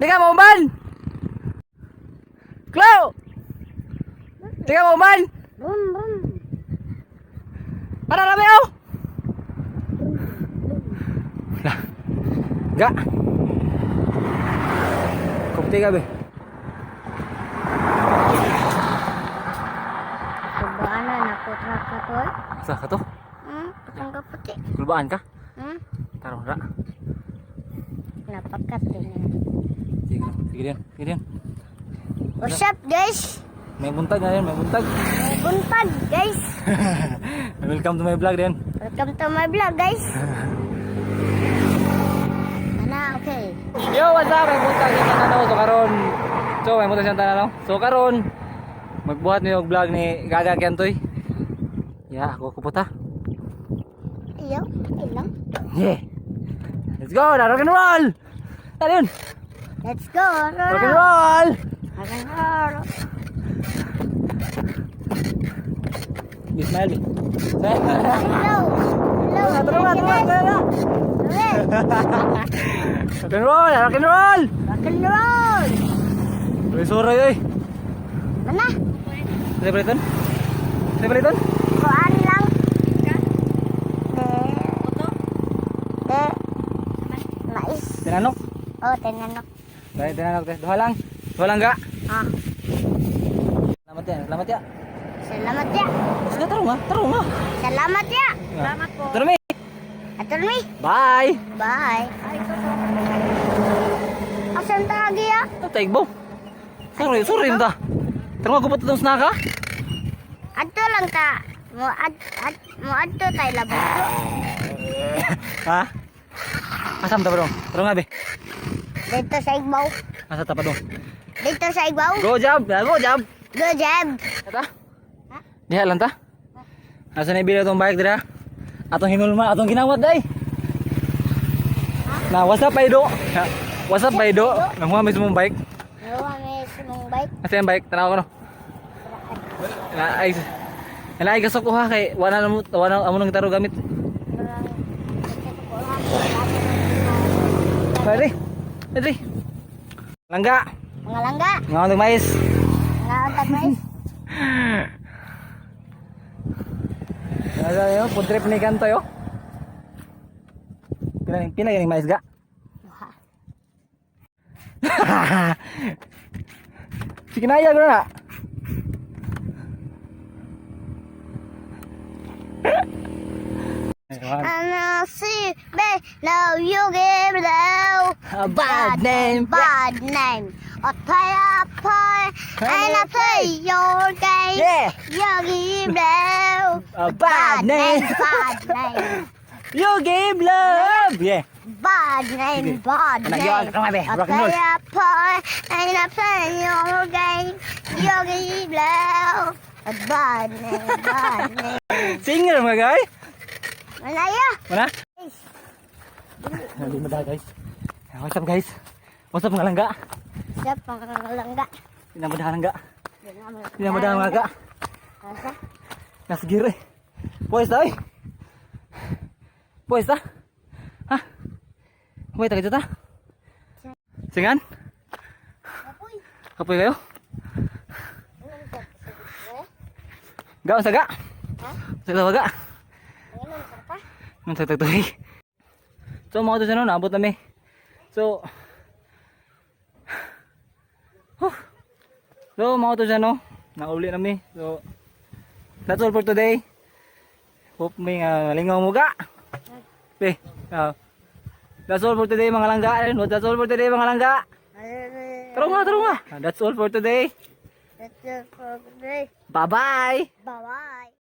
Di ka mauban! Klo! Di ka mauban! Brum brum. Para rami oh! Lah. Ga. Kupti ka be. Kulbaan na ako truck ka to. Sa ka to? Patang ka puti. Kulbaan ka? Hmm? Tarong ra. Napakat din. Sige, sige din. Sige din. What's up, guys? May buntag na yun, may buntag. May buntag, guys. Welcome to my vlog din. Welcome to my vlog, guys. Ana, okay. Yo, what's up? May buntag siyang tananaw. So karon, so may buntag siyang tananaw. So karon, magbuhat mi og vlog ni Gaga Kiantoy. Ya, ako kuputa. Iyo, ilang. Yeah. Let's go, na rock and roll. Tara yun. Let's go. Rock and roll. Rock and roll. Be smile. Be. Hello. Hello. Tara na, tara na, tara na. Hello. Rock and roll, rock and roll. Rock and roll. Uy, suray oy. Mana? Sige paliton. Sige paliton. Kuan lang. De. De. Mais. Tinanok. Oh, tinanok. Dahil tinanok te. Duha lang. Duha lang ga. Ah, Salamat ya, salamat ya. Salamat ya. Sige, taro nga, taro nga. Salamat ya. Salamat po. Taro mi. Atur mi. Bye. Bye. Asan tagi ya? Taigbo. Sorry, sorry ta. Taro nga gupot itong snaka. Adto lang ta. Mo ad, ad mo adto tay labot. Ha? Asam ta ba dong? Taro nga be. Dito sa igbaw. Asa ta pa dong? Dito sa igbaw. Go jab, go jab. Go jab. Ta? Diha lang ta. Asa na ibila tong bike dira? Atong hinulma, atong ginawat day. Na, what's up, Paido? Ha? What's up, Paido? Nanguha may sumong bike. Nawa may sumong bike. Asa yung bike? Tanaw ko no. Na ay na ay kasok ko ha kay wala na mo wala amo nang taro gamit. Pare. Pare. Langga. Mga langga. Nga og mais. Mga untag mais. Nasa yo, food trip ni kanto yo. Pila pila ganing mais ga? Duha. Sige na ko na. And I see me now you give low. A bad name. Bad name. I play a play and I play your game. Yeah. You give low. A bad name. Bad name. You give love. Yeah. Bad name. Bad Anak, name. yun. Come on, be. I Rock and roll. play a play and I play your game. You give low. A bad name. Bad name. Singer mga guy. Malaya. Mana? Hindi na guys. What's up, guys? What's up, mga langga? Sa pangalangga. Pinamadahan langga. Pinamadahan mga ga. Asa? Nasa gear eh. Pwes ta eh. Pwes ta. Ha? Wait, taga ta. Singan? Kapoy. Kapoy kayo? Ga sa ga? Sa ga? Ngayon, sarpa. Nung sa tagtuig. So mga to no, naabot nami. So Huh. So mga to no, nauli nami. So that's all for today. Hope may malingaw mo ga. Be, that's all for today, mga langga. That's all for today, mga langga. Tara nga, tara nga. That's all for today. That's all for today. Bye-bye. Bye-bye.